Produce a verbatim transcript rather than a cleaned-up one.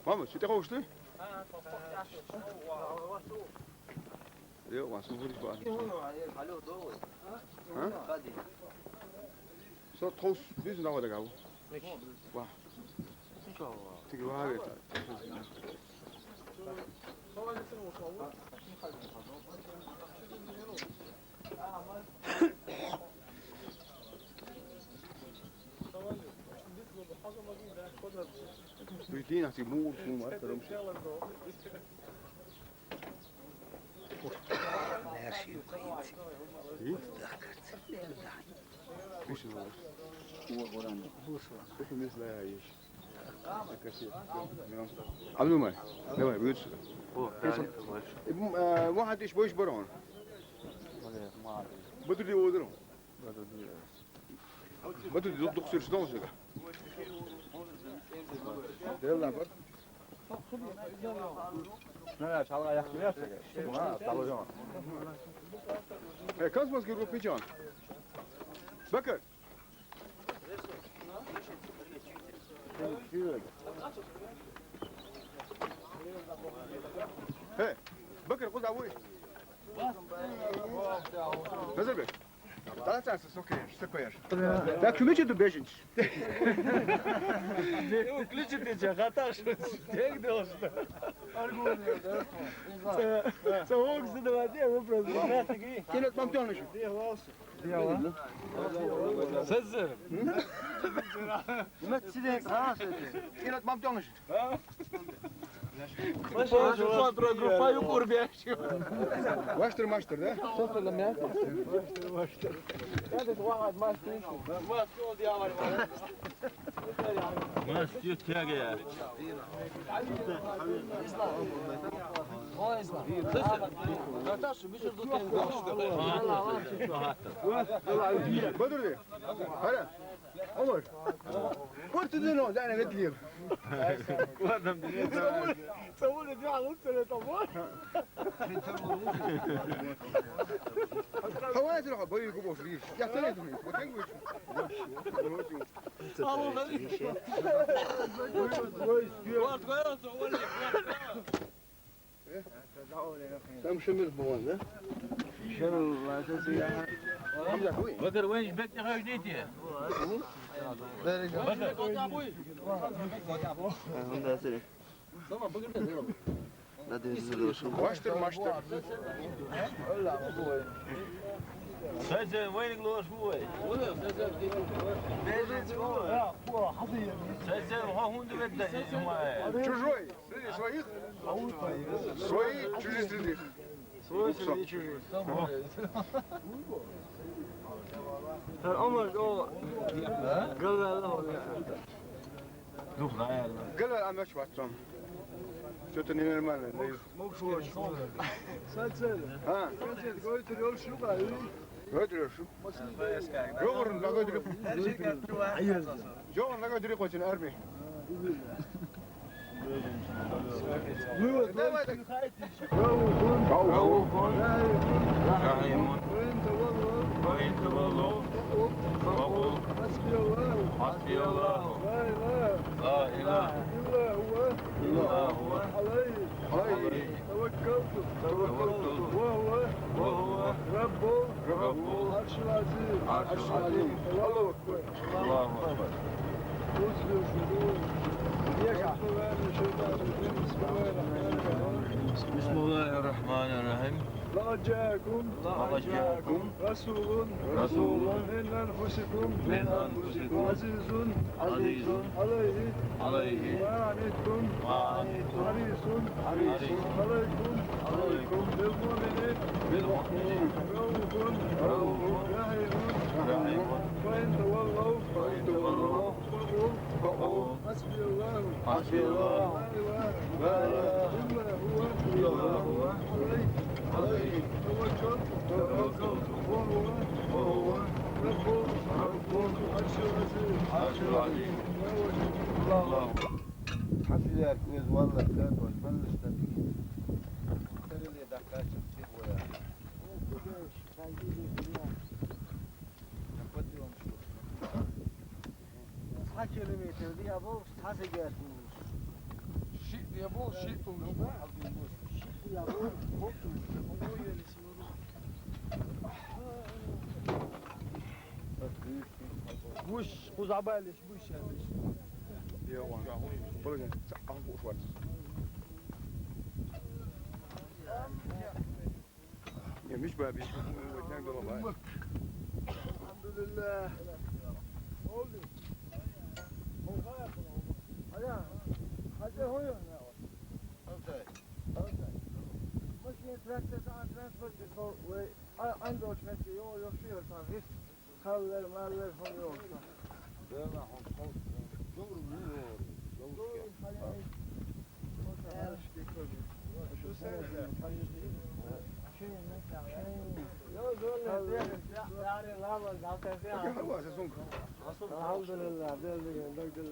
Мама, что ты хочешь, ты? Йо, вас не будешь бачити. А? Со тхус бизнес давай дагав. Ва. Тиги вари. Уйди, на тимур, кумар, короче. Her şey yok. Hı? Kışın olur. Bu oran. Hepimiz de yaşayış. Abdullah, давай, buyur. О, Кесом. Давай, давай. Э, м, э, واحد ايش بوش برون. Вале, мар. بدو دي ودرون. Бата дуксир шдон шега. Делла бар. На, шалга як билер шега. Ма, талыгын. Э, космос геру пичан. Бакар. Э, Бакар, куда вы? Назарбек. Талацанса сокеш, сокеш. Так, кюмече ду бежинч. Включите, чё, хаташ, тек должно. Аргумент, да? Со оксы давайте, вопрос. Кинет мамтёныш. Сизим. Кинет мамтёныш. Ваштыр маштыр, да? Софтерлер, я? Ваштыр маштыр. Мастер тяга. Наташа, мы же тут. Подожди. Ара. Омар. Курту дено, дана ветлир. Ладно, блин. Саволи дя луцере тамо. Хавай зро бой губош лиш. Я тане думи. Вот так вот. Алло, Владимир. Там шемер бывает, да? Шемер, ладно, я. Бакар, вы не бегайте, ходите. Бакар. Ага, да, смотри. Надо везде лучше. Маштыр, маштыр. Сәсән, вайник лош буй. Сәсән, ха хунды бетте. Чужой. Среди своих? Свои, чужие среди. Свои среди чужих. Омар, о. Галала. Дух, наверное. Галала, амаш ватсам. Что-то ненормально. Мог шуо, шуо. Сәтсән. А? Сәтсән, гойтыр ёл шуға, үй. Гойтыр ёл шу. Жоғырын, да гойтыр. Жоғырын, да гойтыр, қойсын, армия. Ну вот, давай так. Рауфун. Рауфун. Рахимун. وإن تولوا فقل حسبي الله لا إله إلا هو عليه توكلت وهو رب العرش العظيم. الله أكبر. الله أكبر. بسم الله الرحمن الرحيم. لقد جاءكم لقد جاءكم رسول رسول من أنفسكم من أنفسكم عزيز عزيز عليه عليه ما عنتم ما عنتم حريص حريص عليكم عليكم بالمؤمنين بالمؤمنين رؤوف رؤوف رحيم رحيم فإن تولوا فإن تولوا فقل فقل حسبي الله حسبي الله لا إله لا إله إلا هو إلا هو عليه عليه توكلت توكلت وهو وهو رب رب العرش العظيم عرش العظيم الله أكبر. Hafizler öz vallahi ben baştan tereliğe dakika çıktı bu ya. Kapat diyorum şu. Kaç kilometre diye bu, taze geldi. Şi diye bu, şi olmuş. Şi diye bu, çok olmuş. Kuş, kuzabaliş, bu şey. Yok, lan. Böyle gel. Al bu var. Yemiş be abi. Alhamdulillah. Ne oldu? Hadi, hadi, hoyun ya. Maşın transport, transport, ve an dört metre yol yok, şey yok, tabii. Kallar, mallar, hoyun yok. Böyle hon, hon, doğru mu? Doğru. Doğru. Doğru. Şu sen de. Alhamdulillah, belli, belli.